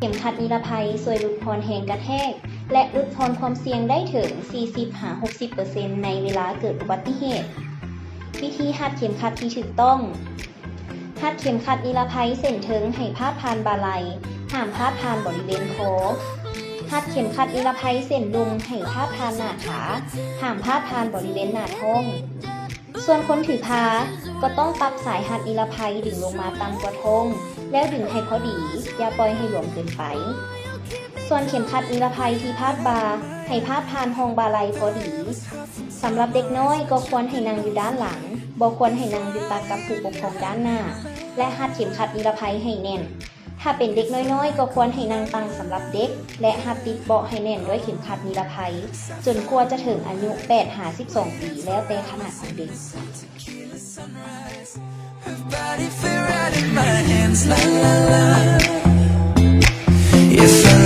ເຂັມຂັດນິລະໄພຊ່ວຍຫຼຸດຜ່ອນແຮງກະແທກ ແລະ ຫຼຸດຜ່ອນຄວາມສ່ຽງໄດ້ເຖິງສີ່ສິບຫາຫົກສິບເປີເຊັນ ໃນເວລາເກີດອຸບັດຕິເຫດ. ວິທີຮັດເຂັມຂັດທີ່ຖືກຕ້ອງ. ຮັດເຂັມຂັດນິລະໄພເສັ້ນເທິງໃຫ້ພາດຜ່ານບ່າໄຫຼ່, ຫ້າມພາດຜ່ານບໍລິເວນຄໍ. ຮັດເຂັມຂັດນິລະໄພເສັ້ນລຸ່ມໃຫ້ພາດຜ່ານໜ້າຂາ, ຫ້າມພາດຜ່ານບໍລິເວນໜ້າທ້ອງ. ສ່ວນຄົນຖືພາກໍຕ້ອງປັບສາຍຮັດນິລະໄພດຶງລົງມາຕ່ຳກວ່າທ້ອງ ແລ້ວດຶງໃຫ້ພໍດີ, ຢ່າປ່ອຍໃຫ້ຫຼວມເກີນໄປ. ສ່ວນເຂັມຂັດນິລະໄພທີ່ພາດບ່າ ໃຫ້ພາດຜ່ານຮ່ອງບ່າໄຫຼ່ພໍດີ. ສຳລັບເດັກນ້ອຍກໍຄວນໃຫ້ນັ່ງຢູ່ດ້ານຫຼັງ, ບໍ່ຄວນໃຫ້ນັ່ງຢູ່ຕັດກັບຜູ້ປົກຄອງດ້ານໜ້າ ແລະ ຮັດເຂັມຂັດນິລະໄພໃຫ້ແໜ້ນ. ຖ້າເປັນເດັກນ້ອຍໆ ກໍຄວນໃຫ້ນັ່ງຕັ່ງສຳລັບເດັກ ແລະ ຮັດຕິດເບາະໃຫ້ແໜ້ນດ້ວຍເຂັມຂັດນິລະໄພ ຈົນກວ່າຈະເຖິງອາຍຸແປດຫາສິບສອງປີ ແລ້ວແຕ່ຂະໜາດຂອງເດັກ. Her body fit right in my hands, la la la. If I